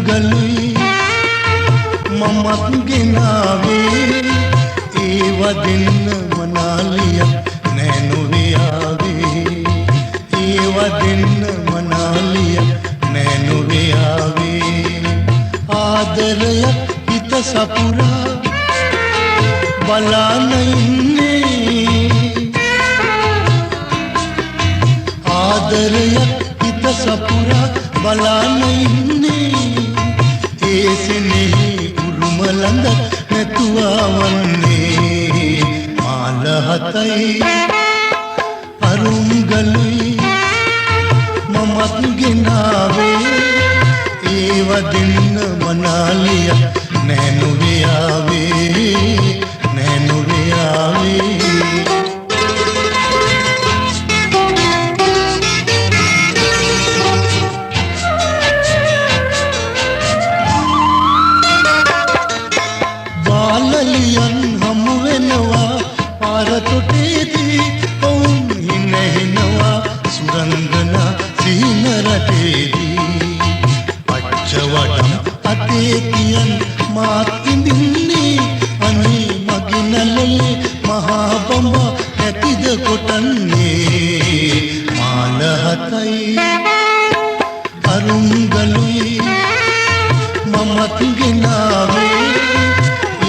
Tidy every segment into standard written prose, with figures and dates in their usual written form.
අරුංගලුයි මමත් ගෙනාවේ ඒව දෙන්න මනාලියක් නෑ නොවේ ආවේ ඒව දෙන්න මනාලියක් නෑ නොවේ ආවේ ආදරයක් හිත සපුරා බලාන ඉන්නේ ආදරයක් හිත සපුරා බලාන ඉන්නේ ඒ සෙනෙහි උරුම ළඟ නැතුව වන්නේ මාල හතයි අරුංගලුයි මමත් ගෙනාවේ ඒව දෙන්න මනාලියක් නෑ නොවේ ආවේ නෑ නොවේ ආවේ. බාලලියන් හමු වෙනවා පාර තොටේදී ඔවුන් හින හිනවා සුරංගනා සිහින රටේදී පච්ච වඩම් අතේ තියන් මාත් ඉඳින්නේ අනේ මගේ නළලේ මහා බඹා නැතිද කොටන්නේ මාල හතයි අරුංගලුයි මමත් ගෙනාවේ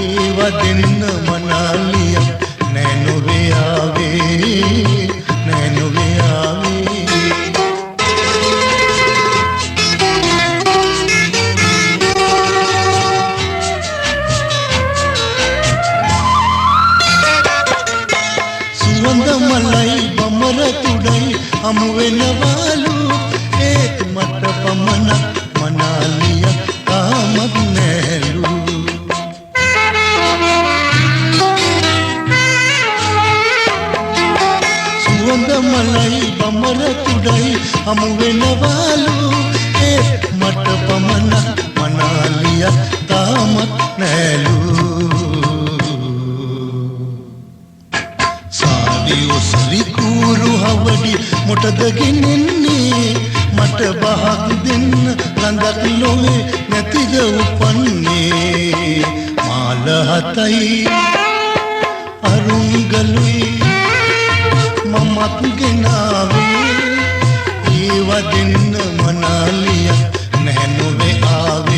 ඒව දෙන්න මනාලියක් නෑ නොවේ ආවේ නෑ නොවේ ආවේ. සුවඳ මලයි බමර තුඩයි හමු වෙනවලු ඒත් මට පමණක් මනාලියක් තාමත් නෑලු. සුවඳ මලයි බමර තුඩයි හමු වෙනවලු ඒත් මට පමණක් මනාලියක් තාමත් නෑලු. සාවි ඔසරි කූරු හවඩි මොටද ගෙනෙන්නේ මට බහක් දෙන්න ළඟක් ලොවේ නැතිද උපන්නේ මාල හතයි අරුංගලුයි මමත් ගෙනාවේ ඒව දෙන්න මනාලියක් නැහැ නොවේ ආවේ.